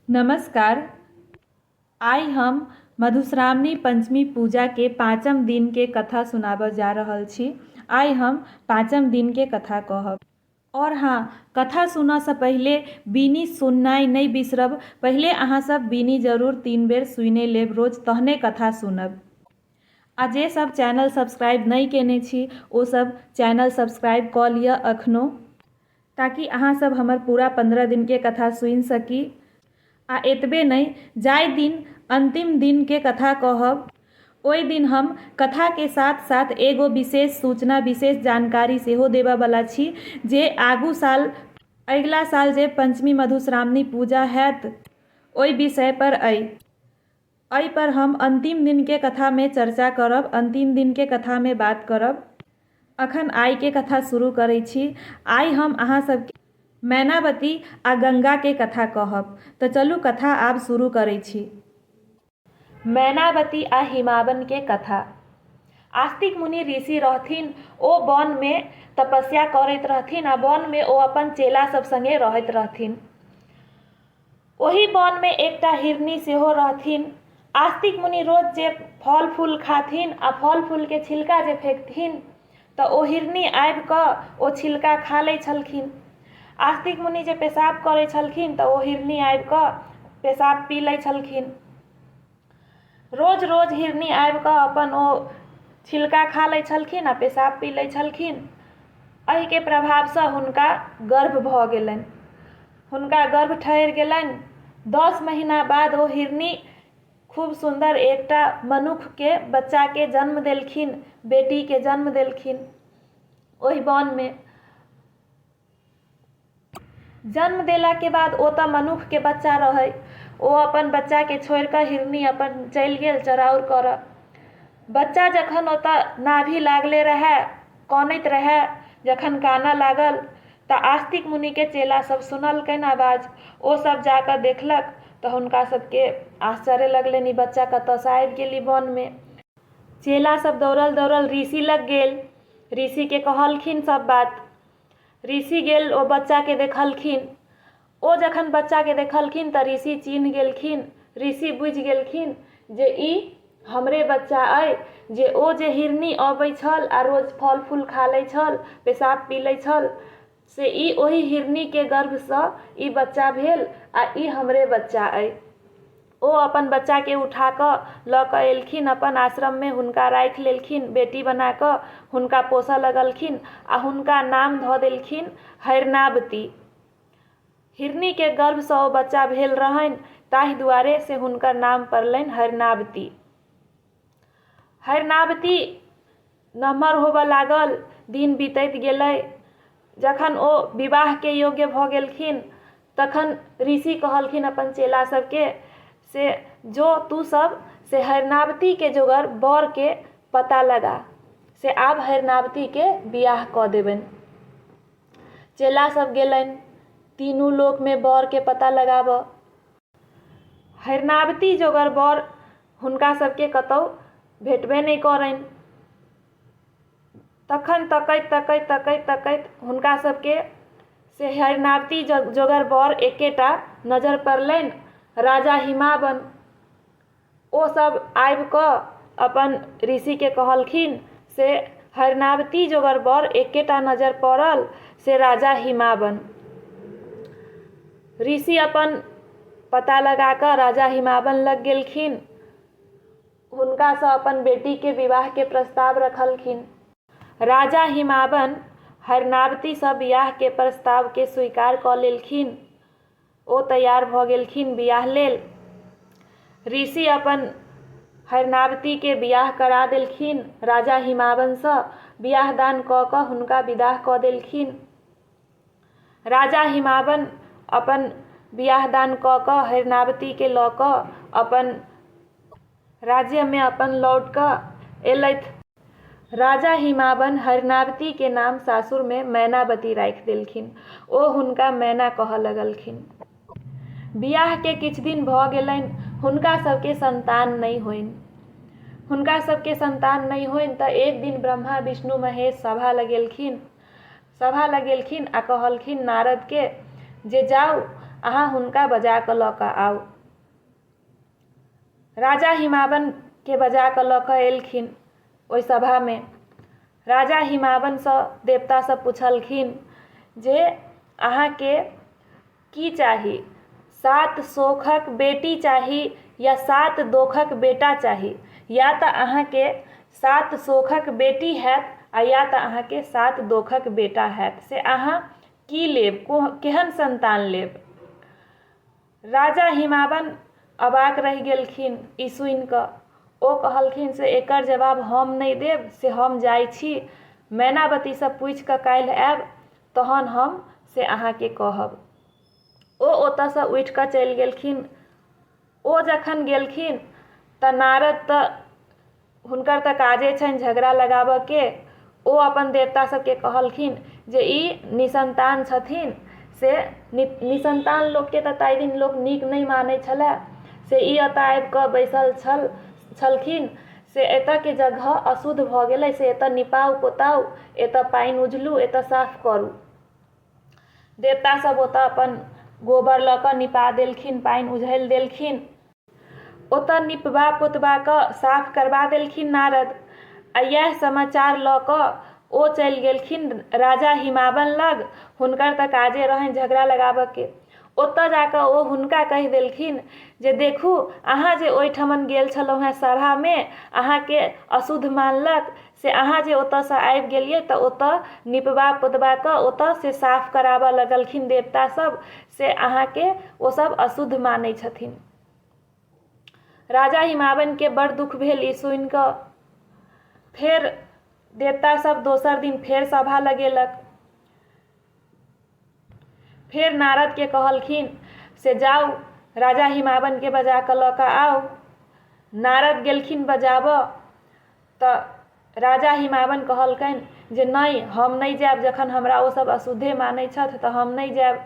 नमस्कार। आइ हम मधुश्रावणी पंचमी पूजाके पाँचम दिनके कथा सुनाबऽ जा रहल छी। आइ हम पाँचम दिनके कथा कहब। आओर हँ, कथा सुनऽसँ पहिले बीनी सुननाइ नहि बिसरब। पहिले अहाँ सब बीनी जरूर 3 बेर सुनि लेब रोज, तहने कथा सुनब। आ जे सब चैनल सब्सक्राइब नहि केने छी ओ सब चैनल सब्सक्राइब कऽ लिअ अखनो, ताकि अहाँ सब हमर पूरा 15 दिनके कथा सुनि सकी। आ एतबे नहि, जाहि दिन अन्तिम दिनके कथा कहब ओहि दिन हम कथाके साथ साथ एगो विशेष सूचना, विशेष जानकारी सेहो देबऽवला छी जे आगू साल, अगिला साल जे पंचमी मधुश्रावणी पूजा हैत ओहि विषयपर अइ। एहिपर हम अन्तिम दिनके कथामे चर्चा करब, अन्तिम दिनके कथामे बात करब। अखन आइके कथा शुरू करै छी। आइ हम अहाँ सबके मैनावती आ गंगाके कथा कहब। तऽ चलू कथा आब शुरू करै छी। मैनावती आ हिमावनके कथा। आस्तिक मुनि ऋषि रहथिन। ओ वनमे तपस्या करैत रहथिन आ वनमे ओ अपन चेला सब सङ्गे रहैत रहथिन। ओहि वनमे एकटा हिरनी सेहो रहथिन। आस्तिक मुनि रोज जे फल फूल खाथिन आ फल फूलके छिलका जे फेकथिन तऽ ओ हिरनी आबिकऽ ओ छिलका खा लै छलखिन। आस्तिक मुनि जे पेशाब करै छलखिन तऽ ओ हिरनी आबिकऽ पेशाब पी लै छलखिन। रोज रोज हिरनी आबिकऽ अपन ओ छिलका खा लै छलखिन आ पेशाब पी लै छलखिन। एहिके प्रभावसँ हुनका गर्भ भऽ गेलनि। हुनका गर्भ ठहरि गेलनि। 10 महीना बाद ओ हिरनी खूब सुन्दर एकटा मनुखके बच्चाके जन्म देलखिन, बेटीके जन्म देलखिन। ओहि वनमे जन्म देलाके बाद ओ तऽ मनुखके बच्चा रहै, ओ अपन बच्चाके छोड़िकऽ हिरनी अपन चलि गेल चराउर करऽ। बच्चा जखन ओतऽ नाभि लागले रहै, कनैत रहै, जखन कानऽ लागल तऽ आस्तिक मुनिके चेला सब सुनलकनि आवाज। ओ सब जाकऽ देखलक तऽ हुनका सबके आश्चर्य लगलनि, ई बच्चा कतऽसँ आबि गेल ई वनमे। चेला सब दौड़ल दौड़ल ऋषि लग गेल। ऋषिके कहलखिन सब बात। ऋषि गेल, ओ बच्चाके देखलखिन। ओ जखन बच्चाके देखलखिन तऽ ऋषि चिन्ह गेलखिन। ऋषि बुझि गेलखिन जे ई हमरे बच्चा अइ, जे ओ जे हिरनी अबै छल आ रोज फल फूल खा लै छल, पेशाब पी लै छल, से ई ओहि हिरनीके गर्भसँ ई बच्चा भेल आ ई हमरे बच्चा अइ। ओ अपन बच्चाके उठा कऽ लऽ कऽ एलखिन अपन आश्रममे, हुनका राखि लेलखिन बेटी बना कऽ, हुनका पोसऽ लगलखिन आ हुनका नाम धऽ देलखिन हरिनावती। हिरनीके गर्भसँ ओ बच्चा भेल रहनि ताहि दुआरे से हुनकर नाम पड़लनि हरिनावती। हरिनावती नमहर होबऽ लागल, दिन बीतैत गेलै। जखन ओ विवाहके योग्य भऽ गेलखिन तखन ऋषि कहलखिन अपन चेला सबके से जो तू सब से हरिनावतीके जोगर बरके पता लगा, से आब हरिनावतीके बियाह कऽ देबनि। चेला सब गेलनि तीनू लोकमे बरके पता लगाबऽ। हरिनावती जोगर बर हुनका सबके कतौ भेटबे नहि करनि। तखन तकैत तकैत तकैत तकैत हुनका सबके से हरिनावती जोगर बर एकेटा नजर पड़लनि, राजा हिमावन। ओ सब आबिकऽ अपन ऋषिके कहलखिन से हरिनावती जोगर बर एकेटा नजर पड़ल, से राजा हिमावन। ऋषि अपन पता लगा कऽ राजा हिमावन लग गेलखिन। हुनकासँ अपन बेटीके विवाहके प्रस्ताव रखलखिन। राजा हिमावन हरिनावतीसँ बियाहके प्रस्तावके स्वीकार कऽ लेलखिन। ओ तैयार भऽ गेलखिन बियाह लेल। ऋषि अपन हरिनावतीके बियाह करा देलखिन राजा हिमावनसँ। बियाह दान कऽ कऽ हुनका विदाह कऽ देलखिन। राजा हिमावन अपन बियाह दान कऽ कऽ हरिनावतीके लऽ कऽ अपन राज्यमे अपन लौट कऽ एलथि। राजा हिमावन हरिनावतीके नाम सासुरमे मैनावती राखि देलखिन। ओ हुनका मैना कहऽ लगलखिन। बियाहके किछु दिन भऽ गेलनि, हुनका सबके सन्तान नहि होइन। हुनका सबके सन्तान नहि होइन तऽ एक दिन ब्रह्मा विष्णु महेश सभा लगेलखिन। सभा लगेलखिन आ कहलखिन नारदके जे जाउ अहाँ हुनका बजा कऽ लऽ कऽ आउ। राजा हिमावनके बजा कऽ लऽ कऽ एलखिन ओहि सभामे। राजा हिमावनसँ देवता सब पुछलखिन जे अहाँके की चाही, 7 शोखक बेटी चाही या 7 दोखक बेटा चाही? या तऽ अहाँके 7 शोखक बेटी हैत आ या तऽ अहाँके 7 दोखक बेटा हैत, से अहाँ की लेब, केहन संतान लेब? राजा हिमावन अवाक रहि गेलखिन ई सुनिकऽ। ओ कहलखिन से एकर जवाब हम नहि देब, से हम जाइ छी मैनावतीसँ पूछिकऽ काल्हि आयब, तहन हम से अहाँके कहब। ओ ओतऽसँ उठिकऽ चलि गेलखिन। ओ जखन गेलखिन तऽ नारद तऽ हुनकर तऽ काजे छनि झगड़ा लगाबऽके। ओ अपन देवता सबके कहलखिन जे ई निसन्तान छथिन, से निसन्तान लोकके तऽ ताहि दिन लोक नीक नहि मानै छलै, से ई एतऽ आबिकऽ बैसल छलखिन, से एतऽके जगह अशुद्ध भऽ गेलै, से एतऽ निपाउ पोताउ, एतऽ पानि उझलू, एतऽ साफ करू। देवता सब ओतऽ अपन गोबर लऽ कऽ निपा देलखिन, पानि उझलि देलखिन, ओतऽ निपबा पोतबा कऽ साफ करबा देलखिन नारद। आ इएह समाचार लऽ कऽ ओ चलि गेलखिन राजा हिमावन लग। हुनकर तऽ काजे रहनि झगड़ा लगाबऽके। ओतऽ जाकऽ ओ हुनका कहि देलखिन जे देखू, अहाँ जे ओहिठमन गेल छलहुँ हेँ सभामे, अहाँके अशुद्ध मानलक, से अहाँ जे ओतऽसँ आबि गेलियै तऽ ओतऽ निपबा पोतबा कऽ ओतऽ से साफ कराबऽ लगलखिन देवता सब, से अहाँके ओ सब अशुद्ध मानै छथिन। राजा हिमावनके बड़ दुःख भेल ई सुनिकऽ। फेर देवता सब दोसर दिन फेर सभा लगेलक। फेर नारदके कहलखिन से जाउ राजा हिमावनके बजा कऽ लऽ कऽ आउ। नारद गेलखिन बजाबऽ तऽ राजा हिमावन कहलकनि जे नहि, हम नहि जायब, जखन हमरा ओसभ अशुद्धे मानै छथि तऽ हम नहि जायब।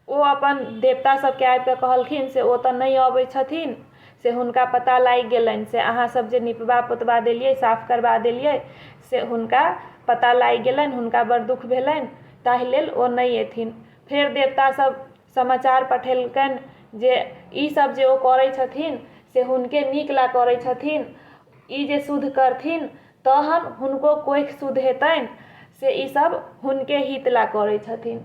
ओ अपन देवता सबके आबिकऽ कहलखिन से ओ तऽ नहि अबै छथिन, से हुनका पता लागि गेलनि, से अहाँ सब जे निपबा पोतबा देलियै, साफ करबा देलियै, से हुनका पता लागि गेलनि, हुनका बड़ दुःख भेलनि, ताहि लेल ओ नहि एथिन। फेर देवता सब समाचार पठेलकनि जे ई सब जे ओ करै छथिन से हुनके नीक ला करै छथिन, ई जे शुद्ध करथिन तहन हुनको कोखि शुद्ध हेतनि, से ई सब हुनके हित ला करै छथिन।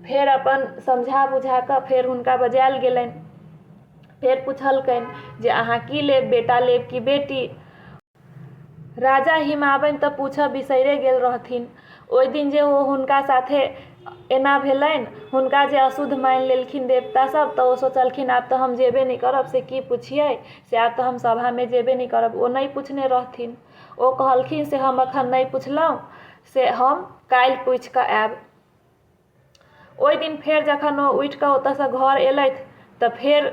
फेर अपन समझा बुझा कऽ फेर हुनका बजायल गेलनि। फेर पुछलकनि जे अहाँ की लेब, बेटा लेब कि बेटी? राजा हिमावन तऽ पूछऽ बिसैरे गेल रहथिन। ओहि दिन जे ओ हुनका साथे एना भेलनि, हुनका जे अशुद्ध मानि लेलखिन देवता सब, तऽ ओ सोचलखिन आब तऽ हम जेबे नहि करब, से की पुछियै, से आब तऽ हम सभामे जेबे नहि करब। ओ नहि पुछने रहथिन। ओ कहलखिन से हम एखन नहि पुछलहुँ, से हम काल्हि पूछि कऽ आयब। ओहि दिन फेर जखन ओ उठि कऽ ओतऽसँ घर एलथि तऽ फेर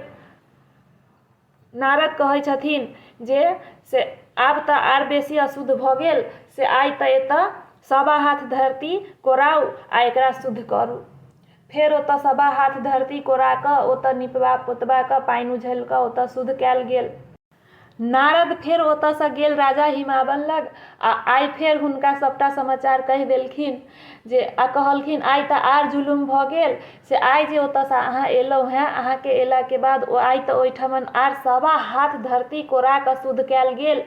नारद कहै छथिन जे से आब तऽ आर बेसी अशुद्ध भऽ गेल, से आइ तऽ एतऽ 1.25 हाथ धरती कोराउ आ एकरा शुद्ध करू। फेर ओतऽ 1.25 हाथ धरती कोरा कऽ ओतऽ निपबा पोतबा कऽ पानि उझलि कऽ ओतऽ शुद्ध कयल गेल। नारद फेर ओतऽसँ गेल राजा हिमावन लग आ आइ फेर हुनका सभटा समाचार कहि देलखिन जे आ कहलखिन आइ तऽ आर जुलुम भऽ गेल, से आइ जे ओतऽसँ अहाँ एलहुँ हेँ, अहाँके एलाके बाद ओ आइ तऽ ओहिठमन आर 1.25 हाथ धरती कोरा कऽ शुद्ध कयल गेल,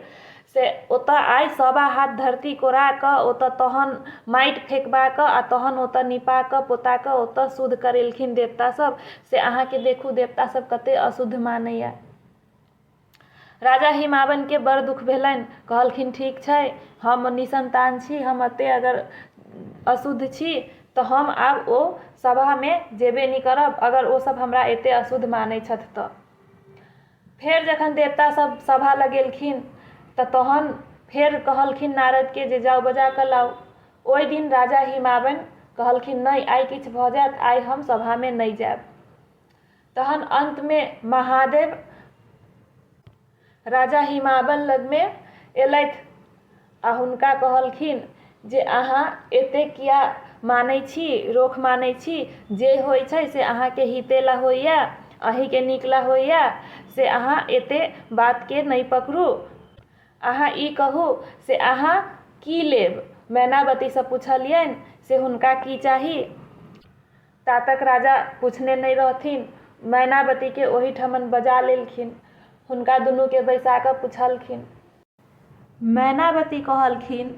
से ओतऽ आइ 1.25 हाथ धरती कोरा कऽ ओतऽ तहन माटि फेकबा कऽ आ तहन ओतऽ निपा कऽ पोता कऽ ओतऽ शुद्ध करेलखिन देवता सब, से अहाँके देखू देवता सब कते अशुद्ध मानैया। राजा हिमावनके बड़ दुःख भेलनि। कहलखिन ठीक छै, हम निसन्तान छी, हम एते अगर अशुद्ध छी तऽ हम आब ओ सभामे जेबे नहि करब, अगर ओ सब हमरा एते अशुद्ध मानै छथि तऽ। फेर जखन देवता सब सभा लगेलखिन तऽ तहन फेर कहलखिन नारदके जे जाउ बजा कऽ लाउ। ओहि दिन राजा हिमावन कहलखिन नहि, आइ किछु भऽ जायत, आइ हम सभामे नहि जायब। तहन अन्तमे महादेव राजा हिमावन लगमे एलथि आ हुनका कहलखिन जे अहाँ एते किया मानै छी, रोख मानै छी, जे होइ छै से अहाँके हिते ला होइया, अहीँके नीक ला होइया, से अहाँ एते बातके नहि पकड़ू। अहाँ ई कहू से अहाँ की लेब? मैनावतीसँ पुछलियनि से हुनका की चाही? ता तक राजा पुछने नहि रहथिन, मैनावतीके ओहिठमन बजा लेलखिन। हुनका दुनूके बैसा कऽ पुछलखिन। मैनावती कहलखिन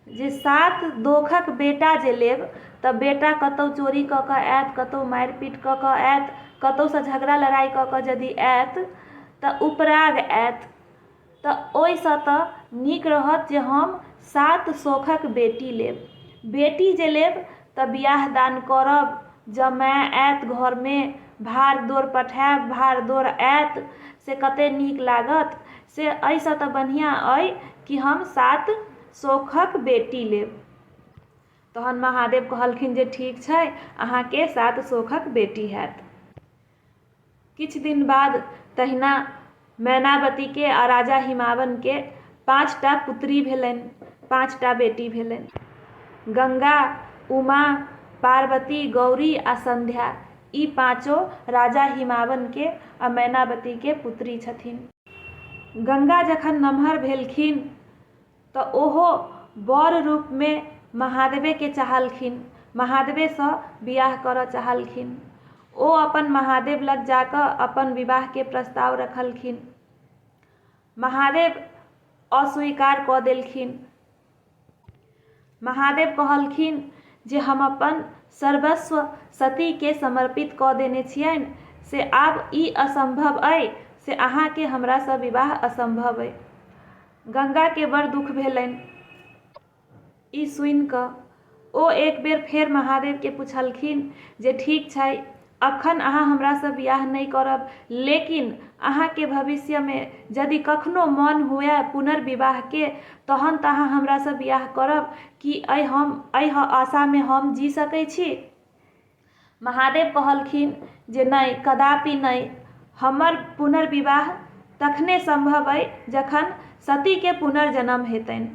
जे 7 दोखक बेटा जे लेब तऽ बेटा कतहु चोरी कऽ कऽ आयत, कतहु मारि पीट कऽ कऽ आयत, कतहुसँ झगड़ा लड़ाइ कऽ कऽ यदि आयत तऽ उपराग आयत, तऽ ओहिसँ तऽ नीक रहत जे हम 7 शोखक बेटी लेब। बेटी जे लेब तऽ बियाह दान करब, जमाय आयत घरमे, भार दोर पठायब, भार दोर आयत, से कतेक नीक लागत। से एहिसँ तऽ बढ़िआँ अइ कि हम 7 शोखक बेटी लेब। तहन महादेव कहलखिन जे ठीक छै, अहाँके 7 शोखक बेटी हैत। किछु दिन बाद तहिना मैनावतीके आ राजा हिमावनके 5टा पुत्री भेलनि, 5टा बेटी भेलनि। गंगा, उमा, पार्वती, गौरी आ संध्या, ई 5 राजा हिमावनके आ मैनावतीके पुत्री छथिन। गंगा जखन नमहर भेलखिन तऽ ओहो वर रूपमे महादेवेके चाहलखिन, महादेवेसँ बियाह करऽ चाहलखिन। ओ अपन महादेव लग जाकऽ अपन विवाहके प्रस्ताव रखलखिन। महादेव अस्वीकार कऽ देलखिन। महादेव कहलखिन जे हम अपन सर्वस्व सतीके समर्पित कऽ देने छियनि, से आब ई असम्भव अइ, से अहाँके हमरासँ विवाह असम्भव अइ। गंगाके बड़ दुःख भेलनि ई सुनिकऽ। ओ एक बेर फेर महादेवके पुछलखिन जे ठीक छै, अखन अहाँ हमरासँ बियाह नहि करब, लेकिन अहाँके भविष्यमे यदि कखनो मन हुए पुनर्विवाहके तहन तऽ अहाँ हमरासँ बियाह करब, कि एहि आशामे हम जी सकै छी? महादेव कहलखिन जे नहि, कदापि नहि, हमर पुनर्विवाह तखने सम्भव अइ जखन सतीके पुनर्जन्म हेतनि।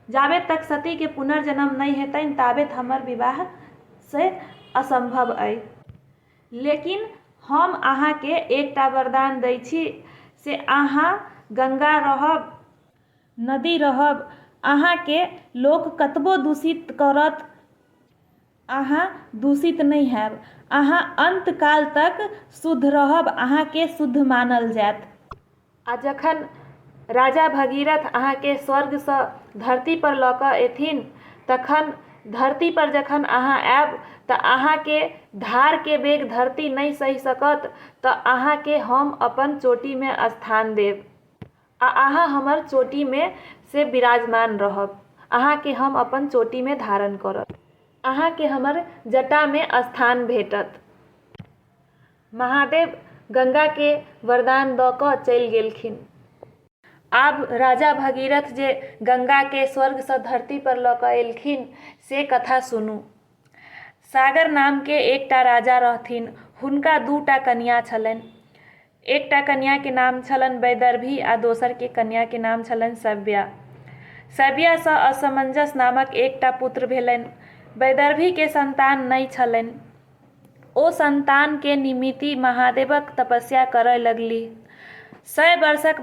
जाबे तक सतीके पुनर्जन्म नहि हेतनि ताबे हमर विवाह से असम्भव अइ। लेकिन हम अहाँके एकटा वरदान दै छी, से अहाँ गंगा रहब, नदी रहब, अहाँके लोक कतबो दूषित करत अहाँ दूषित नहि हैब, अहाँ अन्तकाल तक शुद्ध रहब, अहाँके शुद्ध मानल जायत। आ जखन राजा भगीरथ अहाँके स्वर्गसँ धरतीपर लऽ कऽ एथिन तखन धरतीपर जखन अहाँ आयब तऽ अहाँके धारके वेग धरती नहि सहि सकत, तऽ अहाँके हम अपन चोटीमे स्थान देब आ अहाँ हमर चोटीमे से विराजमान रहब, अहाँके हम अपन चोटीमे धारण करब, अहाँके हमर जटामे स्थान भेटत। महादेव गंगाके वरदान दऽ कऽ चलि गेलखिन। आब राजा भगीरथ जे गंगाके स्वर्गसँ धरतीपर लऽ कऽ एलखिन से कथा सुनू। सागर नामके एकटा राजा रहथिन, हुनका 2टा कन्या छलनि। एकटा कन्याके नाम छलनि वैदर्भी आ दोसरके कन्याके नाम छलनि सव्या। सव्यासँ असमंजस नामक एकटा पुत्र भेलनि। वैदर्भीके संतान नहि छलनि। ओ संतानके निमित्त महादेवक तपस्या करय लगलीह। 100 वर्षक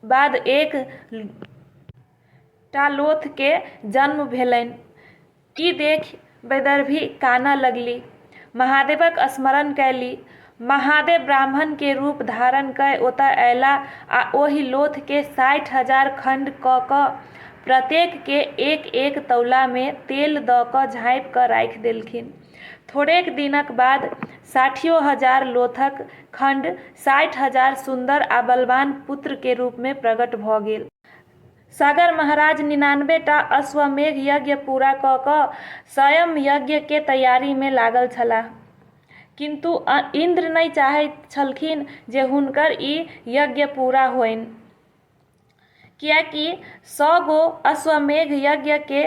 बाद एक टा लोथके जन्म भेलनि। ई देखि वैदर्भी कानऽ लगली। महादेवक स्मरण कयली। महादेव ब्राह्मणके रूप धारण कय ओतय अयला आ ओहि लोथके 60,000 खण्ड कऽ कऽ प्रत्येकके एक-एक तौलामे तेल दऽ कऽ झाँपि कऽ राखि देलखिन। थोड़ेक दिनक बाद 60,000 लोथक खण्ड 60,000 सुन्दर आ बलवान पुत्रके रूपमे प्रकट भऽ गेल। सागर महाराज 99टा अश्वमेघ यज्ञ पूरा कऽ कऽ स्वयं यज्ञके तैयारीमे लागल छलाह। किन्तु इन्द्र नहि चाहैत छलखिन जे हुनकर ई यज्ञ पूरा होइन, किएकि 100 गो अश्वमेघ यज्ञके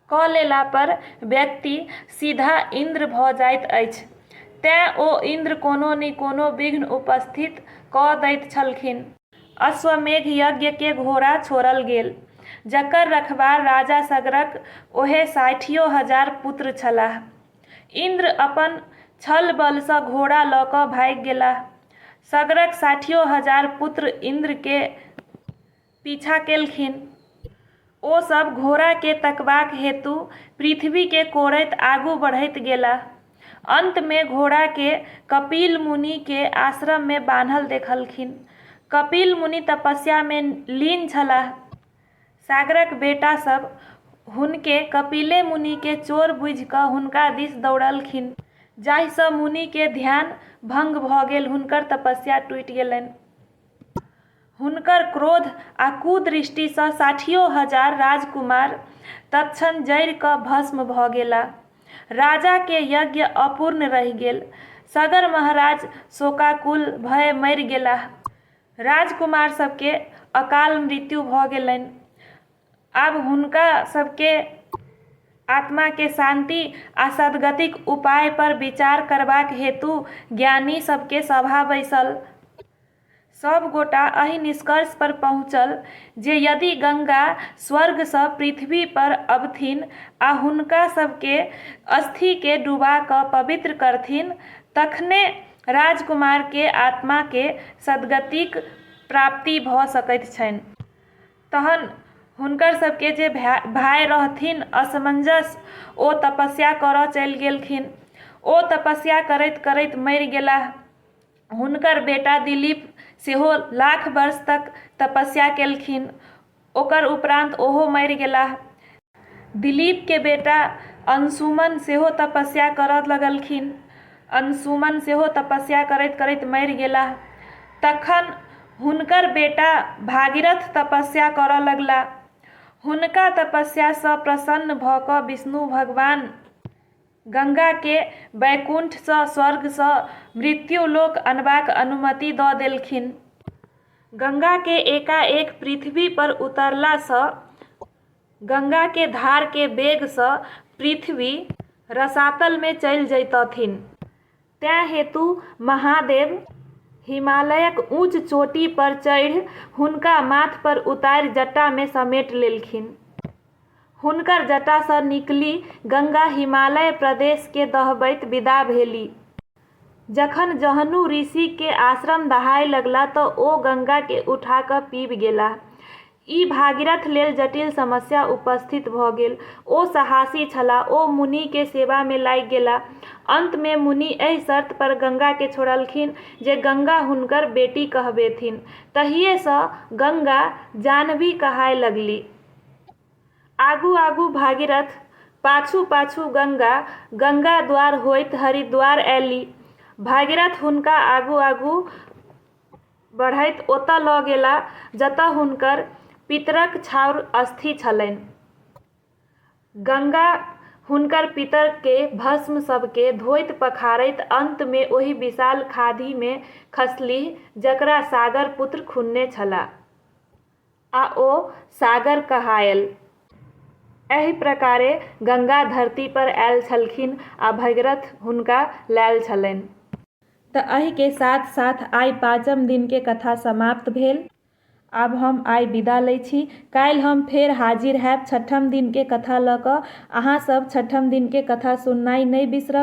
कऽ लेला पर व्यक्ति सीधा इन्द्र भऽ जाइत अछि, तेँ ओ इन्द्र कोनो ने कोनो विघ्न उपस्थित कऽ दैत छलखिन। अश्वमेघ यज्ञके घोड़ा छोड़ल गेल, जकर रखबार राजा सगरक ओएह 60,000 पुत्र छलाह। इन्द्र अपन छल बलसँ घोड़ा लऽ कऽ भागि गेलाह। सगरक 60,000 पुत्र इन्द्रके पीछा केलखिन। ओ सब घोड़ाके तकबाक हेतु पृथ्वीके कोड़ैत आगू बढ़ैत गेलाह। अंत मे घोड़ा के कपिल मुनि के आश्रम मे बान्हल देखलखिन। कपिल मुनि तपस्या मे लीन छलाह। सागरक बेटा सब हुनके कपिले मुनि के चोर बुझि क हुनका दिस दौड़लखिन जाहि स मुनि के ध्यान भंग भ गेल हुनकर तपस्या टूटि गेलनि। हुनकर क्रोध आ कुदृष्टि सँ साठियो हजार राजकुमार तत्क्षण जरि क भस्म भ गेलाह। राजा के यज्ञ अपूर्ण रहि गेल। सगर महाराज शोकाकुल भय मरि गेलाह। राजकुमार सब के अकाल मृत्यु भ गेलनि। आब हुनका सब के आत्मा के शांति आ सद्गतिक उपाय पर विचार करबाक हेतु ज्ञानी सब के सभा बैसल। सब गोटा एहि निष्कर्ष पर पहुँचल जे यदि गंगा स्वर्ग सँ पृथ्वी पर अबथिन आ हुनका सब के अस्थि के डुबा क पवित्र करथिन तखने राजकुमार के आत्मा के सद्गतिक प्राप्ति भ सकैत छनि। तहन हुनकर सबके जे भाय रहथिन असमंजस ओ तपस्या करऽ चलि गेलखिन। ओ तपस्या करैत करैत मरि गेलाह। हुनकर बेटा दिलीप सेहो लाख वर्ष तक तपस्या केलखिन। ओकर उपरान्त ओहो मरि गेलाह। दिलीप के बेटा अंशुमन सेहो तपस्या करऽ लगलखिन। अंशुमन सेहो तपस्या करैत करैत मरि गेलाह। तखन हुनकर बेटा भागीरथ तपस्या करऽ लगला। हुनका तपस्या सँ प्रसन्न भऽ कऽ विष्णु भगवान गंगा के वैकुंठ सँ स्वर्ग सँ मृत्युलोक अनबाक अनुमति दऽ देलखिन। गंगा के एकाएक पृथ्वी पर उतरला सँ गंगा के धार के वेग सँ पृथ्वी रसातल मे चलि जइतथिन। तेँ हेतु महादेव हिमालयक ऊँच चोटी पर चढ़ि हुनका माथ पर उतारि जटा मे समेट लेलखिन। हुनकर जटा सँ निकलि गंगा हिमालय प्रदेश के दहबैत विदा भेली। जखन जह्नु ऋषि के आश्रम दहाय लगला त ओ गंगा के उठा क पीबि गेलाह। ई भागीरथ लेल जटिल समस्या उपस्थित भ गेल। ओ साहसी छलाह। ओ मुनि के सेवा मे लागि गेलाह। अंत मे मुनि एहि शर्त पर गंगा के छोड़लखिन जे गंगा हुनकर बेटी कहबेथिन। तहिये सँ गंगा जाह्नवी कहाय लगली। आगू-आगू भागीरथ, पाछू-पाछू गंगा, गंगाद्वार होइत हरिद्वार अयली। भागीरथ हुनका आगू-आगू बढ़ैत ओतय ल गेला जतय हुनकर पितरक छाउर अस्थि छलनि। गंगा हुनकर पितर के भस्म सब के धोइत-पखारैत अंत मे ओहि विशाल खाधि मे खसलीह जकरा सागर पुत्र खुनने छला। आ ओ सागर कहायल। एहि प्रकारे गंगा धरती पर आयल छलखिन आ भगीरथ हुनका लायल छलनि। त एहि के साथ साथ आइ पाँचम दिन के कथा समाप्त भेल। आब हम आइ विदा लै छी। काल्हि हम फेर हाजिर हैब छठम दिन के कथा ल क। अहाँ सब छठम दिन के कथा सुननाइ नहि बिसरब।